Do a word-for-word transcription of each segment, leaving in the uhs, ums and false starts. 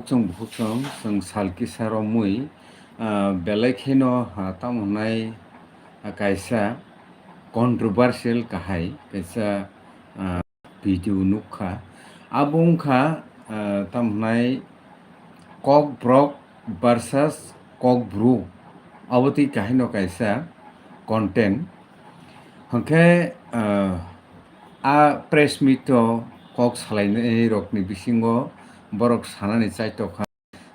Chwng bukhuk chwng, chwng sal kisa romwi, ah, belai kheno, ah, tamo hwnai, ah, kaisa controversial kahai kaisa, ah, video nukha. Abo wngkha, ah, tamo hwnai Kokborok versus Kokbru. Abo twi kahaino kaisa content. Hwnkhe, ah, a press meet o kok salainai rokni bisingo borok sanani chaitokha.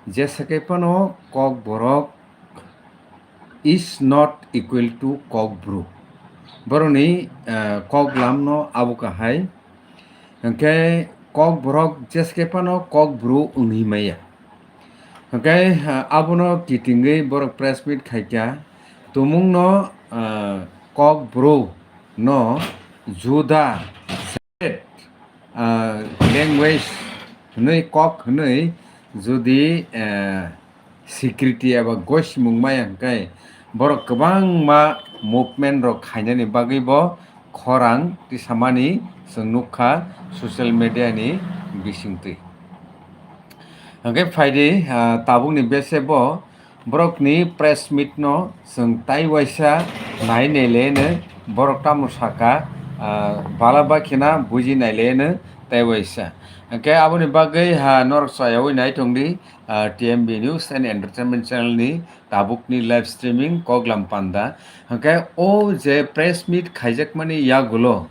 Jesa khe phano Kokborok is not equal to Kokbru. Borokni, eh, koklamno abo kahai. Hwnkhe Kokborok jesa khe phano Kokbru wngwi maya. Hwnkhe, eh, abono kitingwi borok press meet khaikha. Tumungno, eh, Kokbru no juda ah, language hwnwi kok hwnwi jodi, eh, security eba gosimung maya hwnkhe borok kwbangma movement rok khainani bagwi bo khorang tisamani chwng nukha social media ni bisingtwi. Hwnkhe phaidi, ah, tabukni bese bo Borokni press meet no chwng tai waisa nai nai le no borok tamo saka, ah, bala ba khena buji nai le no tai waisa. Hwnkhe aboni bagwi ha norok chayawi nai tongdi, ah, T M B News and Entertainment Channel ni tabukni live streaming Koklam Panda. Hwnkhe o je press meet khaijakmani yagulo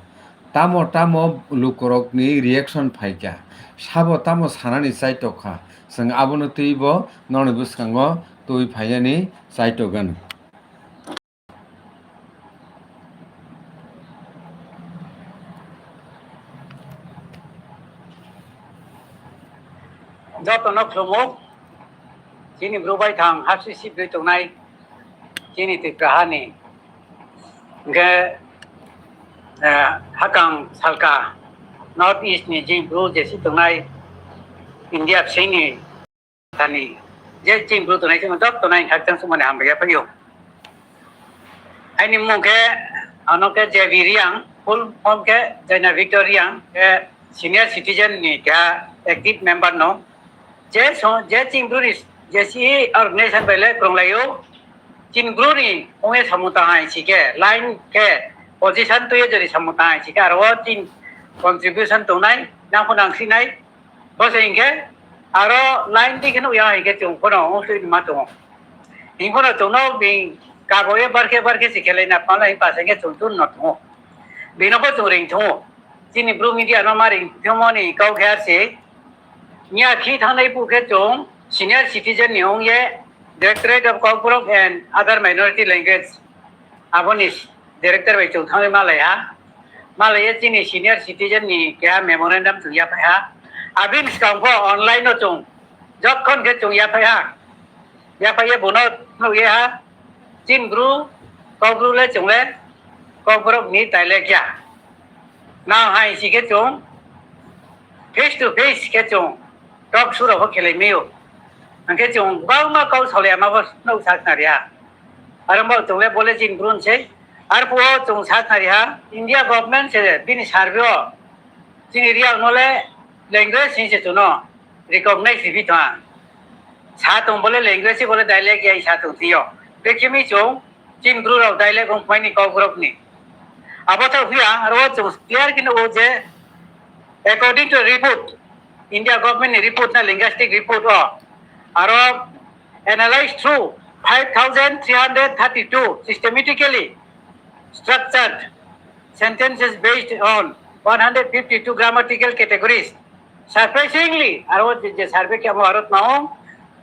tamo tamo lukurokni reaction phaikha, sabo tamo sanani chaitokha, chwng abono twibo nokni bwskango twi phainani chaitokgani. Jotono khulumuk, chini bru bai thang hapsi sibri tongnai, chini Tripura hani. Hwnkhe, eh, hakang salka North East ni jing bru jesi tongnai India bsingni thani je jing bru tongnai chwng joto nai khakchang sumani hambai ya phaio. Aini mung khe ano khe J V Riang, full form khe Jaina Victor Riang, khe senior citizen ni kha active member no. Je so, je chini bru ni, je si organization bai le kwrwng lai o. Chini bru ni ongya samung tang hai si khe, line khe position twi jori samung tang hai si khe, aro o chini contribution tongnai, nang pho nang sinai. Bo se hinkhe, aro line di kheno ya hinkhe chwng phono ong sui ma tongo. Hing phono chwngno bini kabo ye barkhe barkhe si khelai na pala hing pa se hinkhe chwng tun no tongo. Bino pho chwng ring tongo. Chini bru media no ma ring thwngmani kau khe ar se. Nya khi thangnai pu khe chwng senior citizen ni ong ye Directorate of Kokborok and Other Minority Language aboni director bai chwng thangwi malai ha. Malai ye chini senior citizen ni keha memorandum chwng yaphai ha. Abini swkang pho online no chwng jokhon khe chwng yaphai ha. Yaphai ye bono phunuk ye ha. Chini bru, Kokbru le chwng le Kokborok ni tailek ya. Nang hai si khe chwng face to face khe chwng talk show rok khelai mio. Hwnkhe chwng bangma kau salai ama bo nuk sak na ria. Aro bo chwng le bole chini bru se. Arphuo chwng sak na ria. India government se bini survey o chini Riang no le language ni se chwngno recognize ribi tong. Sa tong bole language bole dialect ya sa tong thio. Bekhe mi chwng chini bru rok dialect ong phai ni Kokborok ni. Abo tha huya, aro chwng clear kino o je, according to report, India government ni report na linguistic report o, aro analyzed through five thousand three hundred thirty-two systematically structured sentences based on one hundred fifty-two grammatical categories. Surprisingly, aro je, je survey khe amo arot nao,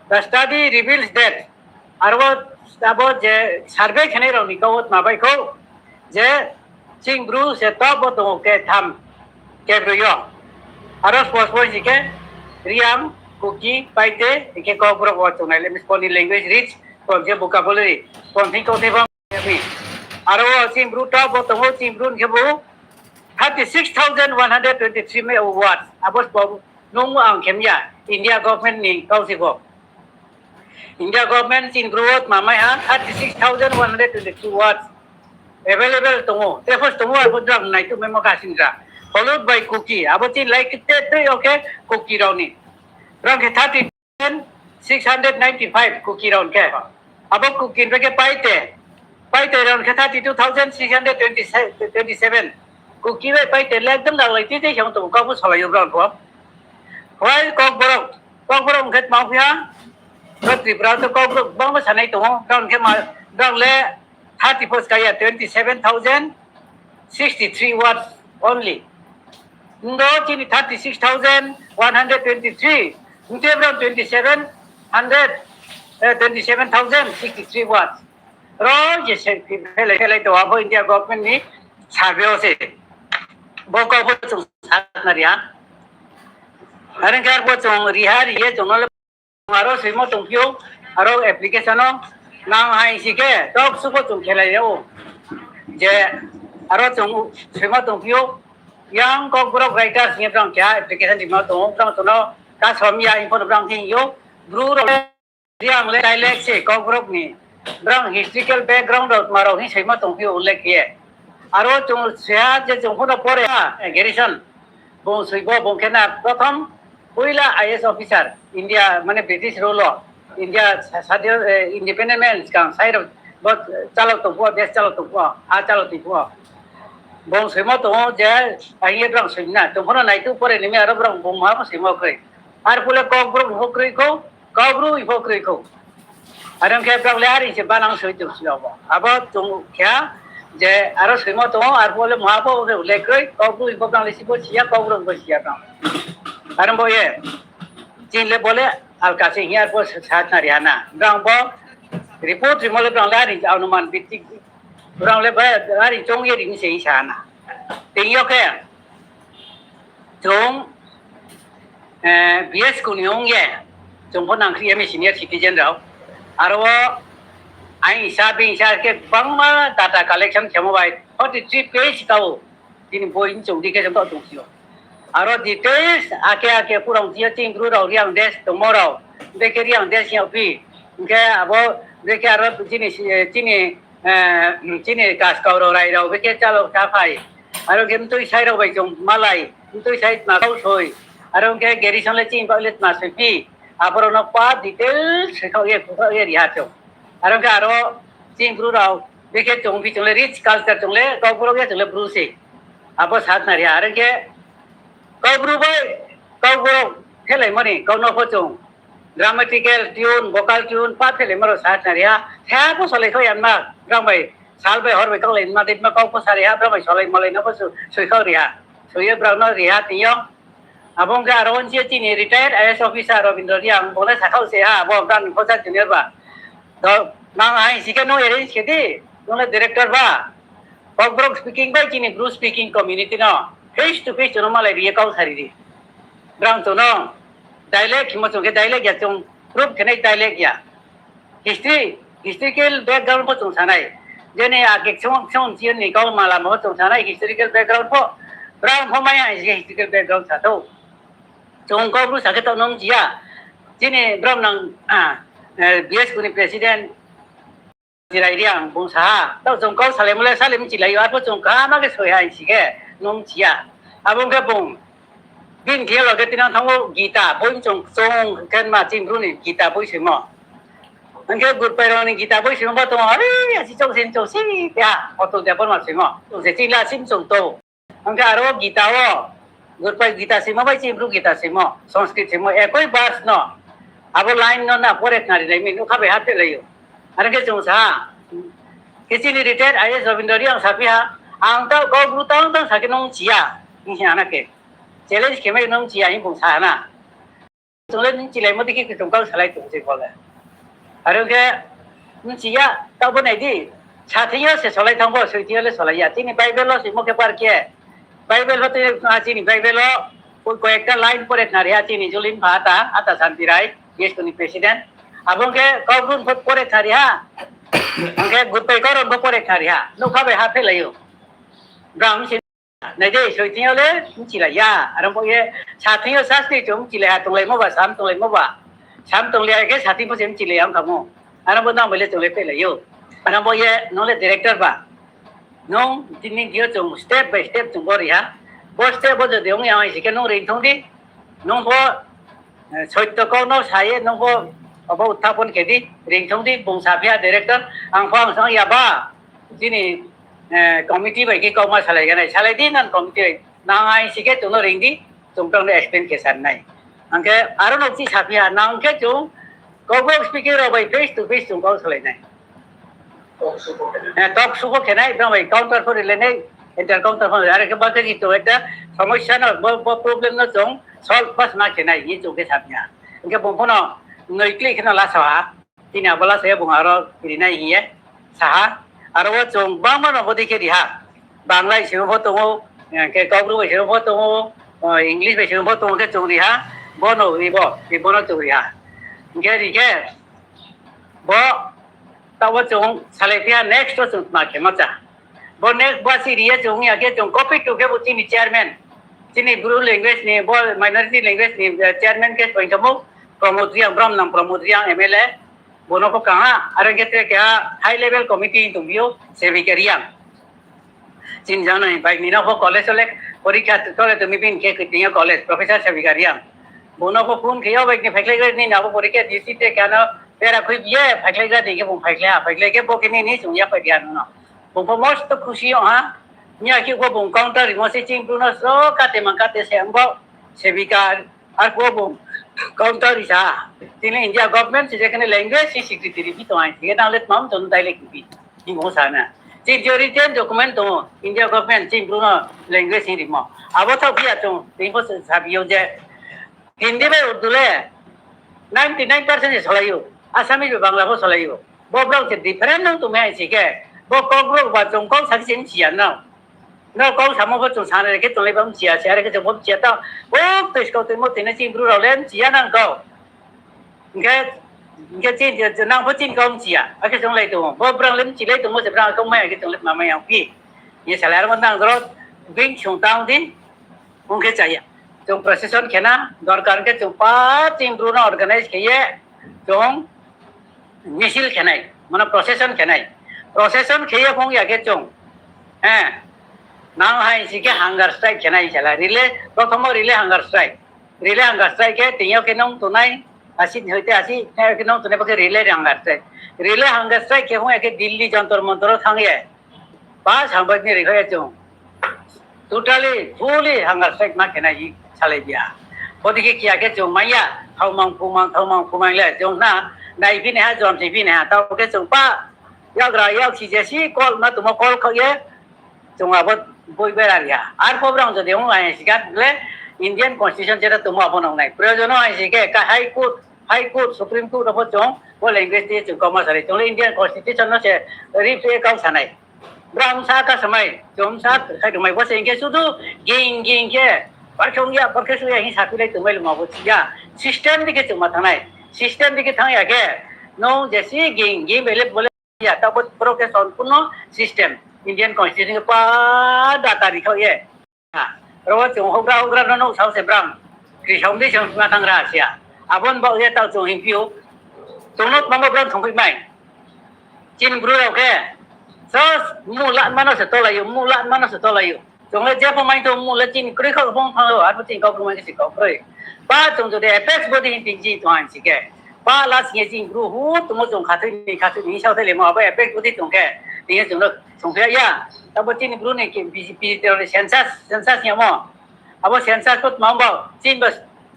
the study reveals that aro abo je survey khenai rok ni kau ma bai kho je chini bru se top o tongo ke tham ke brwi o. Aro spos spos si khe Riang, Kuki, Paite, hingkhe Kokborok o tongnai le miskol ni language rich, kom je vocabulary, kom thing kau thai bang. Aro o chini bru top o tongo, chini bru hingkhe bo thirty six thousand one hundred twenty three me words. Abo spos nung ang khem ya, India government ni kau si bo. India government chini bru o mamai ha thirty six thousand one hundred twenty three words available tongo. Tepos tongo abo dram nai tu memo kasin dra. Followed by Kuki. Abo chini lai kete tei oke Kuki rok ni. Rang khe thirty six hundred ninety-five Kuki rok khe. Abo Kuki ni khe Paite, Paite rok khe thirty-two thousand six hundred twenty-seven. Kuki bai Paite le ekdom daglai twi twi se wng tongo, kok bo solai o borok bo. While Kokborok, Kokborok hwnkhe tma phiya, bo Tripura to Kokborok bangma sanai tongo, borok hwnkhe ma, borok le thirty post kaya, twenty-seven thousand sixty-three words only. Ndo chini thirty-six thousand one hundred twenty-three, hwnkhe borok twenty-seven hundred, eh, twenty-seven thousand sixty-three words. Ro je se phelai phelai to abo India government ni survey o se. Bo kok bo chwng sakna riha. Are khe bo chwng riha riye chwng no le aro swimo tongphio, aro application o nang hai si khe tok suko chwng khelai o. Je aro chwng swimo tongphio, yang Kokborok writers ni borok kya application rima tongo, borok tono kasom ya info borok hingyo, bru rok. Yang le dialect se Kokborok ni. Borok historical background rok tma rok hin saima tongphio ullekh khe. Aro chwng seha je chwng phano pore ha, eh, Garrison. Bung swibo bung khe na prothom puila I A S officer India mane British rule o India sa-, sadhyo-, eh, independent man swkang sai rok bo chalok tongphuo, desh chalok tongphuo, ha chalok tongphuo. Bung swimo tongo je ahiye borok swimna. Chwng phano naitu pore nimi aro borok bung ma bo swimo kwrwi. Ar pule Kokborok bo kwrwi kho, Kokborok bo kwrwi kho. Are wngkhe borok le ari se banang soi tong si obo. Abo chwng kha je aro swimo tongo, ar pole mwa bo ulle kwrwi, Kokborok bo nang le sibo siya, Kokborok bo siya tong. Are bo ye, chin le bole alka se hiya bo sa-, sa-, sat nari hana. Borok bo report rimo le borok le ari anuman bitti. Borok le ba ari chong ye ring se sa na. Tei yo khe, Chwng, eh, B S kuni wng ye, chwng pho nang khe M A senior citizen rok. Aro o aing sa bini sa khe kwbangma data collection khemo bai forty three page tao. Tini boi ni chwng di khe chwng tong sio. Aro details ake ake purang jio ching gru rok riang des tongmo rok. Bekhe riang des yao phi. Hingkhe abo bekhe aro chini, chini, eh, chini kaskau rok rai rok bekhe chalo ta phai. Aro khe mtwi sai rok bai chwng malai, mtwi sai tma kau soi. Aro khe Garrison le chini bagwi le tma soi phi. Aborok no pa detail soi kau ye, khu kau ye riha chwng. Aro khe aro chini bru rok, bekhe chwng phi chwng le rich culture chwng le, kau borok ye chwng le bru se. Abo sak na riha. Aro khe kau bru bai, kau borok khelai mani, kau no pho chwng. Grammatical tune, vocal tune, pa phele maro sa chariya. Khe bo solai kho yanma, rang bai, sal bai, hor bai, kok lai ma, dit ma, kok bo sariya, rang bai solai molai no bo su-, sui kho riya. Sui ye brang no riya tiyo. Abong ke aro onje chini retired I A S officer Robindra Riang, bole sa kho se ha, abo brang ni khosa junior ba. Do, nang hai sike no arrange ke di, no le director ba. Kokborok speaking bai chini Bru speaking community no face to face no malai riye kau sari di. Brang to no dialect himo chwng khe dialect ya chwng proof khenai dialect ya. History, historical background bo chwng sanai. Jeni ake chwng chwng chini kau mala mo chwng sanai historical background bo. Brang pho maya historical background sa to. Chwng kau Bru sa khe to nung jiya. Chini brom nang, ah, eh, B S kuni president Jirai Riang bung saha, tao chwng kok salai mole salai mchilai yo, arpho chwng kaham khe soi hai si khe nung chiya. Abo wngkhe bung bini thia loge tinang thango Gita boi chwng chwng khe ma chini Bru ni Gita boi soimo. Hwnkhe Gurpai rok ni Gita boi soimo bo tongo, are asi chok sin chok si ya, Atul Debbarma soimo. Chwng se chini la sim chwng to. Hwnkhe aro Gita o, Gurpai Gita simo bai chini Bru Gita simo, Sanskrit simo, ekoi verse no, abo line no na pore khnari nai mi nukha bai ha phelai o. Aro khe chwng sa, khe chini retired I A S Rabindra Riang sa phi ha, ang ta kok Bru tang tang sa khe nung chiya, wngkhe ana khe challenge khe mai nung chiya, hing bung sa na. Chwng le nung chilai mo dikhe khe chwng kau salai tong se bole. Aro khe nung chiya, ta bo nai di. Sathing yo se solai thang bo, soithing yo le solai ya. Chini Bible lo se mo khe par khe. Bible ho te, ah, chini Bible lo ko-, koyekta line pore khna ri ha chini Julin pha ata, ata Santi Rai, yes kuni president. Abo khe kok run pho pore khna ri ha. Ang khe Gurpai kok run pho pore khna ri ha. Nukha bai ha phelai o. Brahmin se Naidi, soitingyo le mchilaiya. Arang bo ye, sathingyo sasti chum mchilaiya, tonglaimo ba, sam tonglaimo ba. Sam tonglaiya khe sathing bo se mchilaiya wngkha mo. Arang bo nang bai le tonglai pailaio. Arang bo ye, nong le director ba. Nong tini gyo chung step by step chung bo riha. Bo step bo jodi wngya hai sikhe nong ring thong di. Nong bo, eh, soitto kok no saye, nong bo Obo uthapon khe di, ringthung di, bung saphiya director, ang pho ang sang ya ba, chini, eh, committee bai khe kokma salai ganai, salai di nan committee bai, nang hai si khe chwngno ring di, chwng tongno explain khe sanai. Ang khe aro no chi saphiya, nang khe chwng Kokborok speaking rok bai face to face chwng kok salainai. Eh, talk show bo khenai, bang bai counter pho rilainai, inter counter pho rilainai. Are khe bakhe ni to ekta somosya no, bo, bo problem no chwng solve pas ma khenai, ye chwng khe sapya. Hingkhe bung phano noi klik kheno laso ha, tini abo laso ya bung aro rinai hiye saha. Aro o chwng bangma no bodi khe riha. Bangla bai sebo pho tongo, hingkhe Kokborok bai sebo pho tongo, o English bai sebo pho tongo khe chwng riha, bono ribo, bono chwng riha. Hingkhe rikhe, bo tabo chwng salai phiya, next o chwng tma khe macha. Bo next bo si riya chwng ya khe chwng copy to khe bo chini chairman, chini Bru language ni, bo minority language ni, eh, chairman khe pointomo Pramod Riang, Brom nang Pramod Riang M L A, bono pho kaha, are khe tre keha high level committee tongphio, Sevika Riang. Chini jana ni bike ni no pho college o le porikha tole tumi bin khe kiting college professor Sevika Riang. Bono pho phone khe yo bike ni phaikhlai ni nabo porikha duty te kano pera khui biye phaikhlai ga ding khe bung phaikhlai ha phaikhlai khe bo khe ni ni chung ya pai dia no. Bung pho most khusi yo ha. Nya khe bo bung counter mo se ching Bru no so kate man kate se ang bo Sevika Ar bo bo counter risa. Tini India government se jekhane language si secretary bi tongai. Sige nang let mam ton dai lek bi. Ni mo sana. Ti written document to India government si Bru no language si rimo. Abo thok biya to. Ti bo sabiyo je Hindi bai Urdu le ninety nine percent solayo. Assamese bai Bangla bo solayo. Bo blok se different nang to me si ke. Bo kok blok ba tong kok sak sin siya no. No kok samo bo chwng sana khe tonglai bam chiya se, are khe chwng bo chiya ta. O twi sko twi mo twi na chini Bru rok le chiya nang kok. Hingkhe, hingkhe chini, nang bo chini kok chiya. Akhe chwng lai tongo. Bo brang le chilai tongo se brang kok maya khe chwng le ma maya pi. Ye salai aro nang ro bing chwng tang di. Hingkhe chaya. Chwng procession khena, dorkar khe chwng pa chini Bru no organize kheye. Chwng misil khenai, mane procession khenai. Procession kheye phung ya khe chwng. Eh, nang hai si khe hunger strike khenai sala. Relay, prothomo relay hunger strike. Relay hunger strike khe tengyo khe nong tunai, asi hoite asi, tengyo khe nong tunai bakhe relay hunger strike. Relay hunger strike khe phung ya khe Delhi Jantar Mantar o thang ye. Ba sambai ni rikha ya chwng. Totally, fully hunger strike ma khenai salai dia. Bodi khe kiya khe chwng maya, thau mang phu mang, thau mang phu mang le chwng na, nai bini ha, jom si bini ha, tao khe chwng pa, yagra, yak si je si, call ma tumo call khok ye, chwng abo boi bera ria. Ar pho brang jodi ong ai si kha le, Indian Constitution jeta tumo abo nong nai. Proyojon ong ai si khe, ka High Court, High Court, Supreme Court abo chwng, bo language de chwng kok ma sari. Chwng le Indian Constitution no se, rip e kau sanai. Bwrang sa ka samai, chom sa khai rwmai, bo se hingke sudu ging ging khe, barkhe wngya, barkhe suya, hing sapilai tongbai lama bo chiya. System dike chuma thangnai, system dike thangya khe, no jesi ging ging bele bole ya, ta bo pro ke son kuno system, Indian Constitution pa data rikho ye. Ro chwng hokra hokra no nuk sao se brang. Kri som di chwng sima thang ra sia. Abon bo ye tau chwng hing piu. Chwng no tmang bo brang thong phi mai. Chin bru rok khe. Sos mu la mano se tolayu, mu la mano se tolayu. Chwng le jepho mai to mu le chin kri khok phong phong lo, ar chin kok mai si kok kri. Ba chwng jodi apex body hin tin ji to han si ke. Ba la singe ching bru hu tumo chwng khathwi ni khathwi ni sao thele mo abo apex body tong khe. Tinge chwng no chwng khe ya. Tabo chini bru ni ki B J P ni census, census ya mo. Abo census kot ma ba chin ba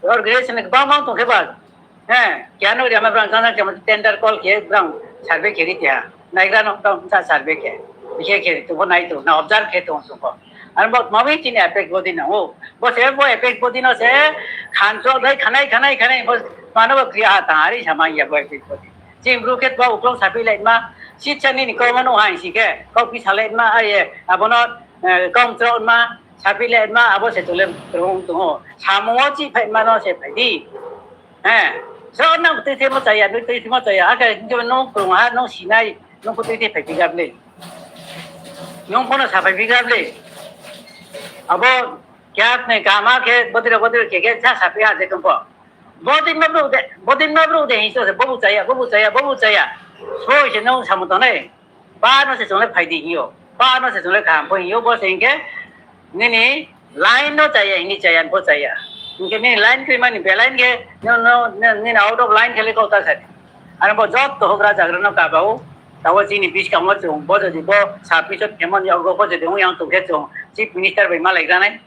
organization ni ba ma tong khe ba. He, kiano ria ma brang jana jama tender call khe brang survey khe ri tia. Naigra no brang sa survey khe. Khe khe tu bo nai tu na observe khe tu su ko. Ar bo ma wi chini apex body na o. Bo se bo apex body no se khan chok dai khanai khanai khanai bo mano ba kriya ha ta ari sama ya bo apex body. Chini bru khe bo uklong sapi lai ma. Sitsa nini kau mano hai si khe. Kau pi salai ma ai abono, eh, kau chok ma sapi lai ma abo se tule rong tu ho. Samo chi phai mano se phai di. He. So nang twi themo chaya, nung twi themo chaya. Ake no krung ha, no sinai, no twi the phai pigap le. Nung kono sa phai pigap le. Abo kya ne kama khe bodira bodira khe khe sa sa pi ha je tumpo. Bodin ma bru de, bodin ma bru de hin so se bobu chaya, bobu chaya, bobu chaya. So se no samuto nai. Ba no se chongle phaidi hiyo. Ba no se chongle kaham pho hiyo. Bo se hingke nini line no chaya, hini chaya, bo chaya. Hingke nini line kri mani be line ke, no, no, no, nini out of line khele kau ta sadi. Ano bo jotto hogra jagrano kabao, tabo chini biskango chwng bo jodi bo submission khemani yago bo jodi wng yang tongkhe chwng Chief Minister bai malai granai,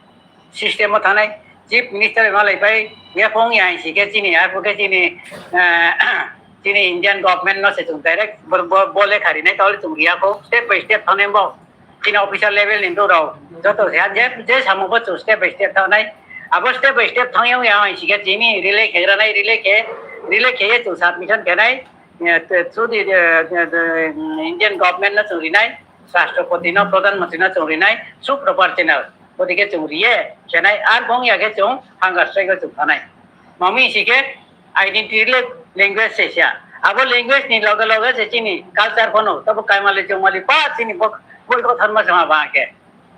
system o thanai, Chief Minister bai malai pai, yaphong ya hinsi khe chini, aphong khe chini, eh, chini Indian government no se chwng direct bo, bo, bo lekha rinai tole chwng riya kho, step by step thanai bo. Chini official level ni borok joto se je, je samung bo chwng step by step thangnai. Abo step by step thang yang yang hinsi khe chini relay khe granai, relay khe, relay khe ye chwng submission khenai, eh, te-, through the, eh, the, the Indian government no chwng rinai, Rashtrapati no, Pradhan Mantri no chwng rinai, through proper channel. Bodike chwng riye khenai, ar bong ya khe chwng hunger strike o chwng thanai. Mami hinsi khe identity le language se sia. Abo language ni loge loge se chini culture phano, tabo kaimali chwngmali pa chini bok, boi ko tharma sama ba khe.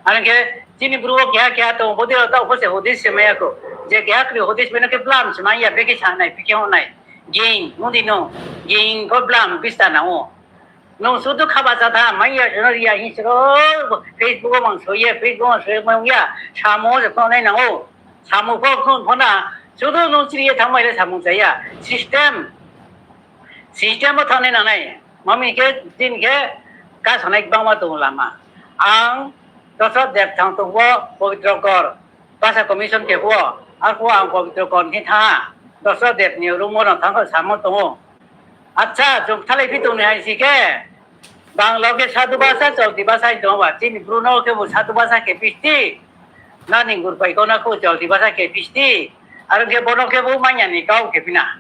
Ano khe chini bru o keha keha to bodi o ta upose hodis se maya ko. Je keha kri hodis mena khe blam se maya beke sanai, beke honai. Ging, mudi no, ging ko blam bista na o. Nung sudu khaba cha tha, maya jono riya hin siro, Facebook o mang soye, Facebook o mang soye, mang ya, samo je phone nai nango. Samung kok phone phone na, sudu nung chiri ye thangmai le samung chaya. System, system o thangni nanai. Mami khe, din khe, ka sanai bangma tongo lama. Ang, Dosra Deb thang tongo, Pabitra Kor. Basa commission khe bo, arphuh ang Pabitra Kor ni tha. Dosra Deb ni room o no thang samo tongo. Acha, chwng thalai phi tongni hai si khe. Bangla khe sadhu basa, cholti basa hai tongo ba. Chini bru no khe bo sadhu basa khe pisti. Nani gurpai kona kho cholti basa khe pisti. Aro khe bono khe bo manya ni kau khe pina.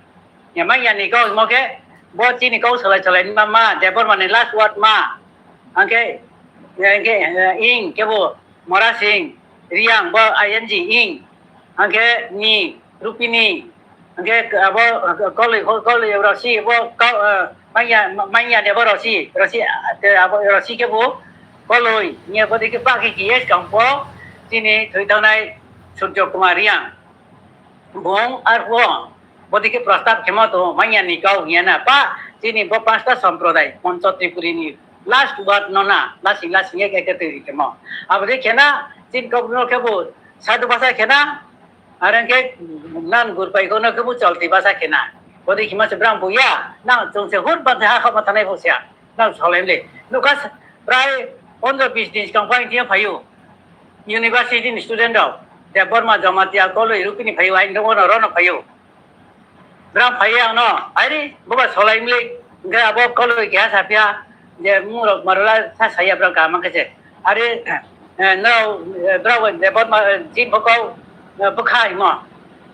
Ya manya ni kau mo khe bo chini kau salai salai ni ma ma, Debbarma ni last word ma. Angkhe, angkhe, eh, ing khe bo Mora Singh, Riang bo I N G ing. Angkhe ni, Rupini, angkhe abo koloi, koloi rosi, bo ka-, eh, manya, manya ni abo rosi, rosi, eh, abo rosi khe bo koloi, ni abo dikhe baki khe yes kang po, chini thoi thangnai Surjo Kumar Riang. Bong ar bo, bo dikhe prostab khemo to, manya ni kau hiya na, pa, chini bo pasta samprodai, Moncho Tripuri ni last word no na, lasing lasing ek ek twi khemo. Abo dikhe na, chin kok no khe bo, sadhu basa khe na, Are khe nan gurpai kono khe bo cholti basa khe na. Bodi khima se brang buya, nang chwng se hur ban ha kha ma thanai bo sia. Nang solem le. Nuka prai pondro bis din skang pai tiya phayu. University ni student rok. Debbarma Jamatia College Rupini phayu, ai ndo no rono phayu. Brang phai ang no, ari, boba solai mili, hingke abo koloi keha sapya, je mung rok marola sa saya brang kama kese. Ari, eh, no, eh, brang, eh, bot ma, eh, jin bokau, eh, bokha himo,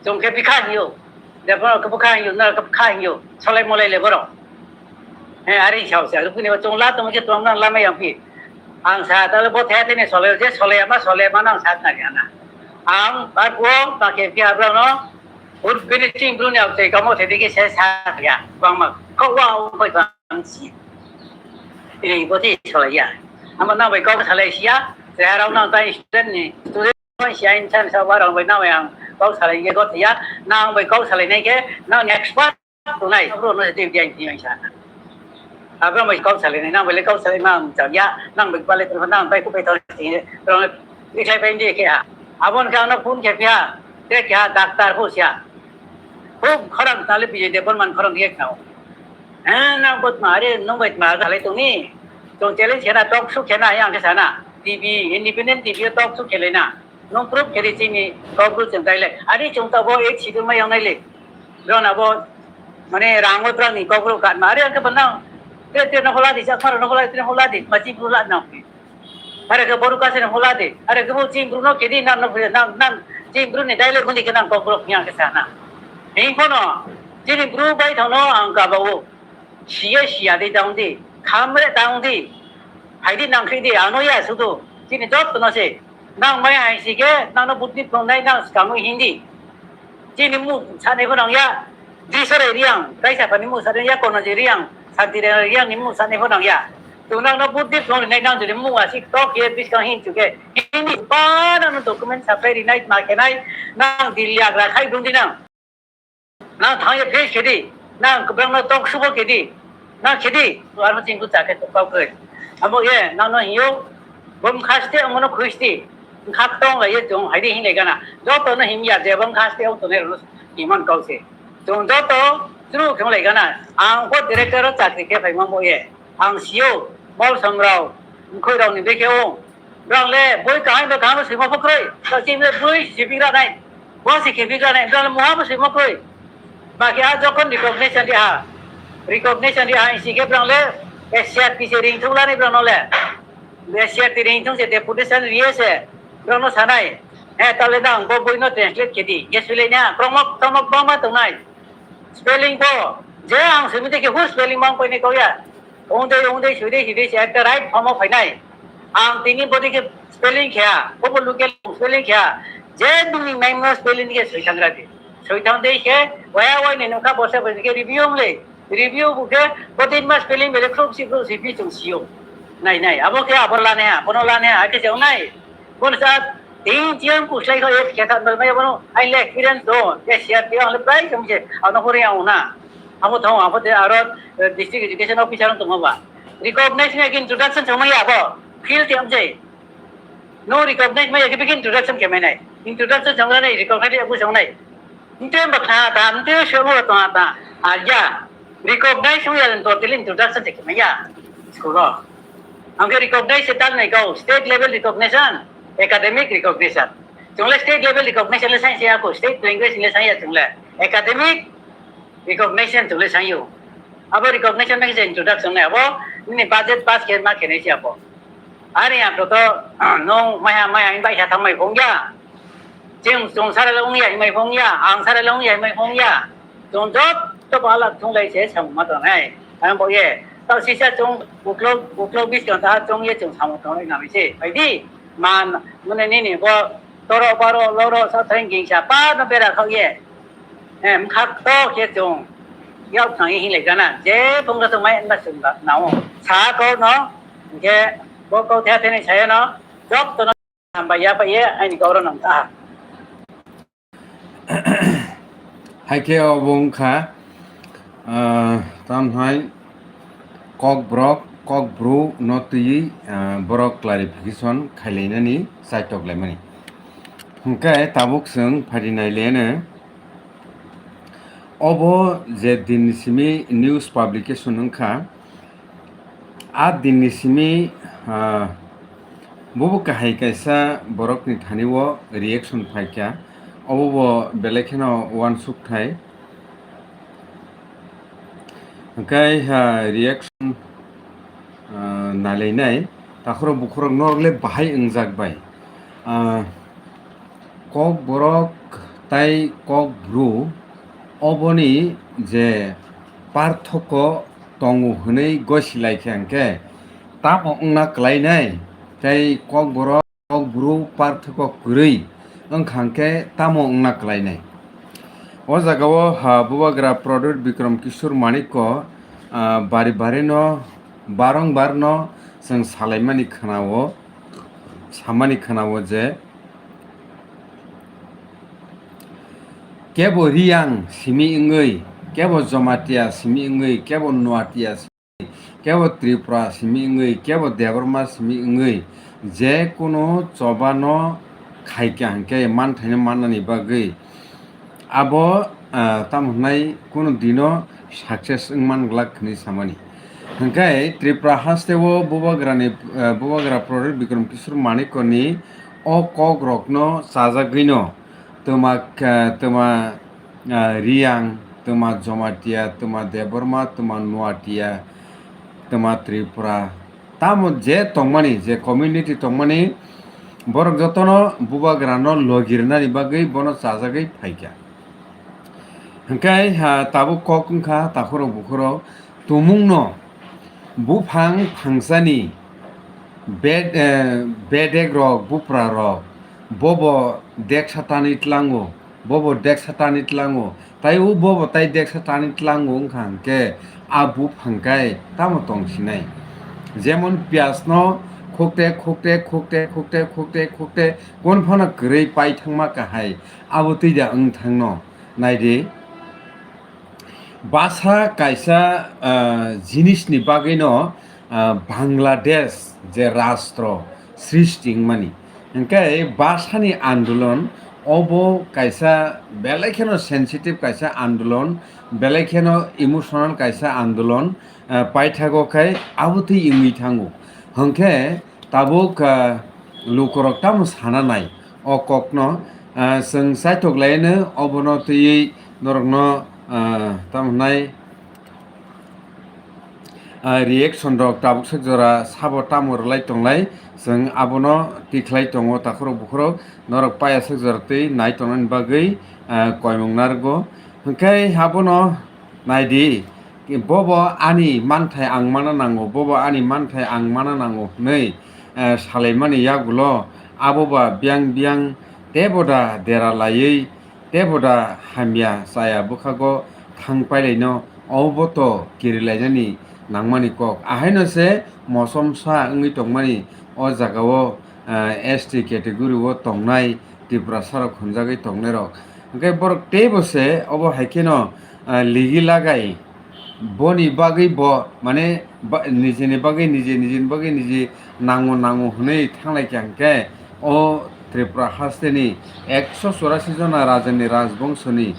chong ke bikha hiyo, je borok ke bokha hiyo, no ke bokha hiyo, solai molai le borok. Eh, ari sao sa, rukuni bo chong la tong ke tong nang lama yang pi. Ang sa, tale bo the the ne solai, je solai ama, solai ama nang sa na kya na. Ang, ba ko, ba ke pi abra no, Ur bini ching bru ni autai kamo thedi ke se sa ya, bang ma, kok wa ung bai bang si. Ini bo ti solai ya. Ama nang bai kok salai sia, saya rau nang tai student ni, student bai sia in chan sa wa rau bai nang yang kok salai ye got ya, nang bai kok salai nai ke, nang expert tu nai, bro no ti dia ini yang sa. Abang bai kok salai nai, nang bai le kok salai ma ang chang ya, nang bai pale tu nang bai ku bai thor ti, bro, ikhai bai ndi ke ha. Abon ka no phone ke pia, te kya doctor ho sia. Ho khorang tale Bijay Debbarman khorang riak nao. Eh, nang bot ma, are nong bai ma salai tong ni. Tong challenge kena, talk show kena, yang ke sana. T V, independent T V talk show kele na. Nong proof kere chini, talk show cheng tai le. Are chong ta bo ek sidul ma yang nai le. Ron abo, mane, rang oi prang ni kok bro kat ma. Are ang ke benang. Te, te, no hola di, sa kharo no hola, te no hola di, ma chi bro la na. Are ke boru kase no hola di. Are ke bo ching bro no kedi, nang no, nang, nang, ching bro ni dialect ni ke nang kok bro yang ke sana. Hing kono, chini bro bai thono ang ka ba o. Siya siya di tang di, khamre tang di. Hai di nang kri di, ano ya sudu. Chini jot no se. Nang mai hai si ke, nang no budni phung nai nang skang Hindi. Chini mu sanai pho nang ya, Drisore Riang, kaisa phani mu sanai ya, kono je Riang, Santi Riang, Riang ni mu sanai pho nang ya. Tu nang no buddi phone nai nang jodi mu asik tok ye bis kang hin chuke. Hindi pa nang no document sapai ri nai ma khe nai, nang Delhi Agra khai dun di nang. Nang thang ye face khe di, nang kwbang no tok subo khe di. Na khedi, aro chingku chakhe kau khe. Amo ye, nang no hiyo, bom khaste, amo no khuisti. Khak tong la ye jong, haidi hin le gana. Joto no him ya, je bom khaste, o to ne ro, iman kau se. Jong joto, Chwrwk khe wng lai gana. Ang bo director o chakri khe phai ma bo ye. Ang sio, mol song rao, mkhoi rao ni bekhe o. Brang le boi kaham ba kaham swima pho kroi. Ta chim le boi si bigra nai. Bo si khe bigra nai. Brang le muha bo swima kroi. Ba khe a jokon recognition di ha. Recognition di ha si khe brang le S C R P se ring thung la ni brang no le. S C R P ring thung se deputation riye se. Brang no sanai. Eh, ta le dang bo boi no translate khe di. Yes, le nya. Krong mok, krong mok bang ma tong nai. Spelling bo, je ang simi de khe hur spelling mang koi ni kau ya. Ong dei, ong dei, sui dei, hi dei, se ekta right form o phainai. Ang tini body khe spelling khe ya, bo bo local spelling khe ya. Je bini main no spelling khe sui thang ra di. Sui thang dei khe, waya wai ni nokha bosa bosa khe review ong le. Review bu khe, bo tin ma spelling bele khrup si, khrup si, bi chung si yo. Nai, nai, abo khe abo la ne ha, bono la ne ha, khe se ong nai. Bono sa, tin chiang ku slai kho, ek khe kha, nol mai bono, ai le experience do, ye share ti ang le prai khe mje, ano hori ang na. Abo thong, abo te aro, eh, district education officer ang tongma ba. Recognize ni introduction chongma ya bo, field ti amje. No recognize ma ya khe begin introduction khe mai nai. Introduction chongma nai, recognize ya bu chong nai. Nte ba kha ta, nte shomo to ta, a ya. Recognize wi ya totally introduction khe mai ya. School o. Ang khe recognize se tal nai kau, state level recognition, academic recognition. Chungle state level recognition le science ya ko, state language le science ya chungle. Academic recognition chungle science yo. Abo recognition nang se introduction nai abo, nini budget pass khe ma khe nai se abo. Ari ang to, nung maya maya in bai sa thang mai phung ya. Chwng, chwng sara le wng ya, himai phung ya, ang sara le wng ya, himai phung ya. Chwng joto bo alak thung lai se samung ma tong nai. Ang bo ye. Tao sisa chwng uklok, uklok bis chwng ta chwng ye chwng samung tong lai nami se. Bai di, man, mune nini bo toro baro loro sa thang ging sa pa no bera khau ye. Em, khak to khe chwng. Yau thang ye hin lai gana. Je phung ka chwng mai ba chwng ba nao. Sa ko no, ge bo ko the the ni sa ye no. Joto no. Hambai ya pai ye, aini kau ro nang ta. Hai khe obo wngkha, ah, tamhai kokborok, kokbru no twiwi, ah, borok clarification khailainani chaitok laimani. Hwnkhe tabuk chwng phaidi naileno, obo je dinni simi news publication wngkha, A dinni simi, ah, bobo kahai kaisa borokni thani-o reaction phaikha, obo bo belai kheno uansukthai. Hwnkhe, ah, reaction, ah, nailainai takhorok bukhorok norok le bahai wngjak bai. Ah, Kokborok tai kokbru oboni je parthoko tongo hwnwi gosi lai kha hwnkhe, tamo wngna kwlainai? Tei kokborok kokbru parthoko kwrwi wngkha hwnkhe tamo wngna kwlainai? O jagao, ha, Bubagra Pradyut Bikram Kishore Manikko, ah, bari barino barong barno chwng salaimani khwnao, samani khwnao je, kebo Riyang simi wngwi, kebo Jomatia simi wngwi, kebo Nuatia simi, kebo Tripura simi wngwi, kebo Debbarma simi wngwi, je kunu chobano khaikha hwnkhe manthaino mannani bagwi abo, ah, tamo hwnai kunu dino success wngman glak hwnwi samani. Hwnkhe Tripura hasteo Bubagrani, ah, Bubagra Pradyut Bikram Kishore Manikkoni o kokrokno chajagwino twma, ah, twma, ah, Riyang, twma Jomatia, twma Debbarma, twma Nuatia, twma Tripura, tamo je tongmani, je community tongmani, borok jotono Bubagrano logi rwnani bagwi bono chajagwi phaikha. Hwnkhe, ha, tabuk kok wngkha takhorok bukhorok tumungno buphang phangsani bed-, eh, bedekrok, buprarok, bobo deksa tanwi tlango, bobo deksa tanwi tlango, tai o bobo tai deksa tanwi tlango wngkha hwnkhe, a buphang kai tamo tong sinai? Jemon piyaj no khokte, khokte, khokte, khokte, khokte, khokte, kon phano kwrwi pai thangma kahai, abo twi da wng thangno? Naidi, basa kaisa, ah, jinisni bagwino, ah, Bangladesh je rastro srishti wngmani. Hwnkhe basani andolon Obo kaisa belai kheno sensitive kaisa andolon, belai kheno emotional kaisa andolon, eh, paithago khai abo twi wngwi thango. Hwnkhe tabuk, eh, lukurok tamo sana nai o kokno, eh, chwng chaithok laino obono twiwi norokno, eh, tamo hwnai, ah, reaction rok tabuk sak jora sabo tamo rwlai tonglai, chwng abono tikhlai tongo takhorok bukhorok, norok paya sak jora twi nai tongnani bagwi, ah, koimung narwgo. Hwnkhe abono naidi, bobo ani manthai ang mana nango, bobo ani manthai ang mana nango hwnwi, ah, salaimani yagulo aboba biyang biyang teboda dera laiwi teboda hamya chaya bwkhago thang pailaino, obo to kirilainani nangmani kok. Ahaino se mosomsa wngwi tongmani o jagao, ah, S T category o tongnai Tiprasarok hwnjagwi tongnairok. Hwnkhe borok teibo se obo hai kheno, ah, ligi lagai boni bagwi bo, mane, ba-, nijeni bagwi nije, nijeni bagwi nije nango nango hwnwi thanglai kha hwnkhe o Tripura hasteni ekso churasi jona rajani rajbongshoni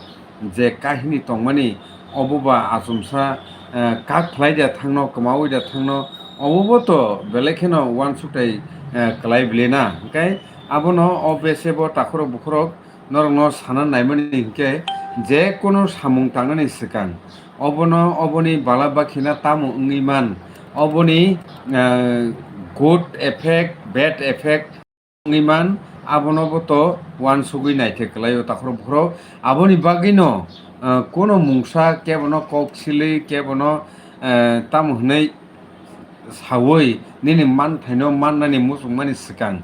je kahini tongmani, obo ba achomsa, eh, kak khlai da thangno, kwmaui da thangno, obo bo to belai kheno uansukthai, eh, kwlai bile na. Hwnkhe abono o bese bo takhorok bukhorok norokno sana naimani hinkhe, je kunu samung tangnani swkang obono, oboni bala bakhina tamo wngwi man, oboni, eh, good effect, bad effect wngwi man, abono bo to uansugwi naikhe kwlaio takhorok bukhorok. Aboni bagwino, eh, kuno mungsa kebono kok silwi, kebono, eh, tamo hwnwi saui nini manthaino mannani muchungmani swkang.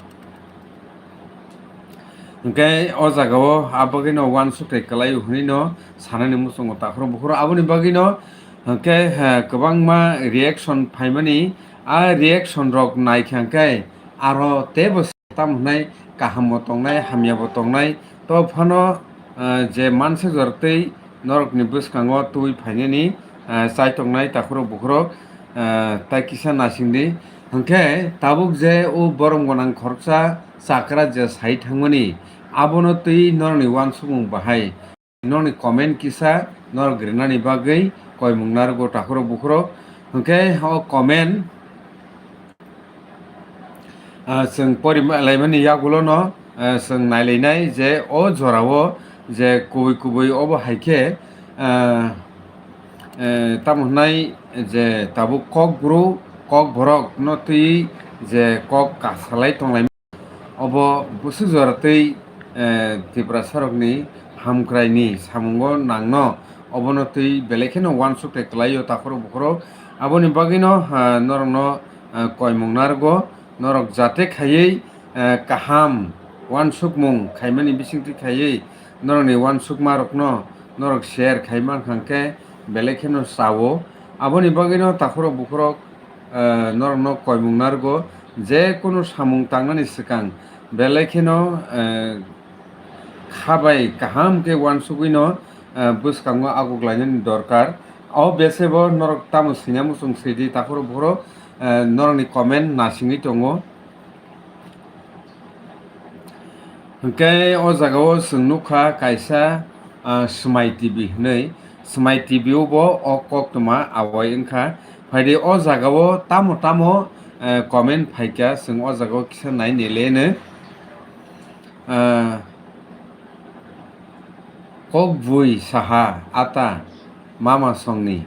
Hwnkhe o jagao a bagwino uansukthai kwlaio hwnwino sanani muchungo takhorok bukhorok. Aboni bagwino hwnkhe, eh, kwbangma reaction phaimani, a reaction rok naikha hwnkhe aro teibo tamo hwnai kahambo tongnai, hamyabo tongnai. To phano, eh, je mansa jora twi norokni bwskango twi phainani, eh, chaitongnai takhorok bukhorok, eh, tai kisa nasingdi. Hwnkhe tabuk je o borom gwnang khoroksa chakra je sai thangmani, abono twi norokni uansukmung bahai. Nokni comment kisa norok rinani bagwi koimung narwgo takhorok bukhorok. Hwnkhe o comment, ah, chwng pori laimani yagulono, ah, chwng nailainai je o jorao je kubui kubui obo hai khe, ah, eh, tamo hwnai je tabuk kokbru kokborokno twi je kok kasalai tonglai. Obo bwswk jora twi, eh, Tiprasarokni hamkraini samungo nangno, obono twi belai kheno uansukthai kwlaio takhorok bukhorok. Aboni bagwino, ah, norokno, ah, koimung narwgo, norok jate khaiwi, eh, kaham uansukmung khaimani bisingtwi khaiwi norokni uansukmarokno norok share khai mankha hwnkhe belai kheno chao. Aboni bagwino takhorok bukhorok, eh, norokno koimung narwgo, je kunu samung tangnani swkang belai kheno, eh, kha bai kaham khe uansugwino, eh, bwskango aguklainani dorkar. O besebo norok tamo swina muchung swidi takhorok bukhorok, eh, norokni comment nasingwi tongo. Hwnkhe o jagao chwng nukha kaisa, ah, Smai T V hwnwi. Smai T V o bo o koktwma awai wngkha. Phaidi o jagao tamo tamo, eh, comment phaikha, chwng o jagao kisa nai nileno. Ah, kokbui saha ata mama songni.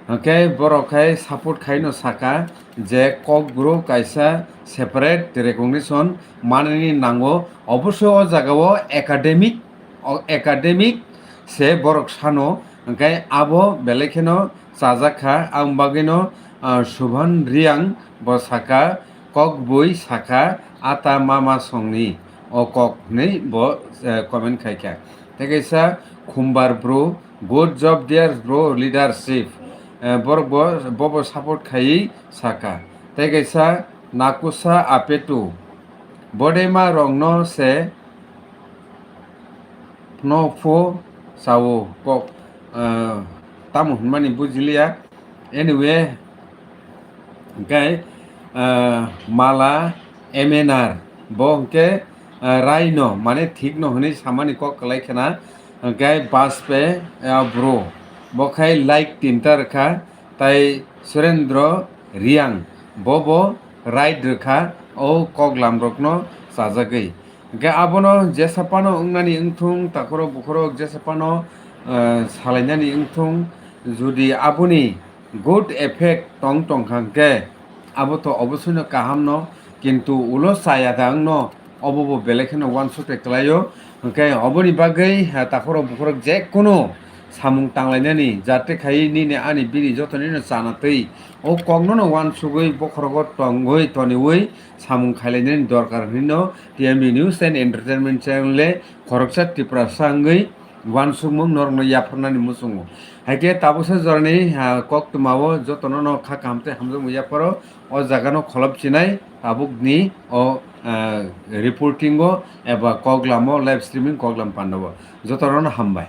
Hwnkhe borok khai support khaino saka je kokbru kaisa separate recognition manani nango. Obosoi o jagao academic, o academic se borok sano, hwnkhe abo belai kheno chajak kha. Ang bagwino, ah, Subhan Riang bo saka, kokbui saka, ata mama songni o kok hwnwi bo, eh, comment khaikha. Tei kaisa Khumbar bro, good job dear bro, leadership. Eh, borok bo, bobo support khaiwi saka. Tei kaisa Nakusa Apetu, bodema rokno se phno pho sao kok, eh, tamo hwnmani bujiliya. Anyway, hwnkhe, eh, Mala M N R bo hwnkhe, ah, rai no, mane thik no hwnwi samani kok kwlai khna, hwnkhe Bajpe, ah, bro, bo khai like tinta rwkha, tai Surendra Riang, bo bo right rwkha, o koklam rokno chajagwi. Hwnkhe abono jesa phano wngnani wngthung, takhorok bukhorok jesa phano, ah, salainani wngthung, jodi aboni good effect tong tongkha hwnkhe, abo to obosoino kahamno, kintu ulo chaya da wngno, obo bo belai kheno uansukte kwlaio. Hwnkhe oboni bagwi, ha, takhorok bukhorok jekunu samung tanglainani jate khai nini ani bini jotonino chana twi o koknono uansugwi bokhorogo tongwi toniwi samung khailainani dorkar hwnwi no T M B News and Entertainment channel le khoroksa Tiprasa wngwi uansukmung norokno yapharnani muchungo. Haikhe tabuksa jorani, ah, koktwmao jotono no kha kaham tei hamjakmung yapharo o jagano kholop chinai tabukni o, ah, reporting o eba koklamo live streaming koklam pandao. Jotono no hambai.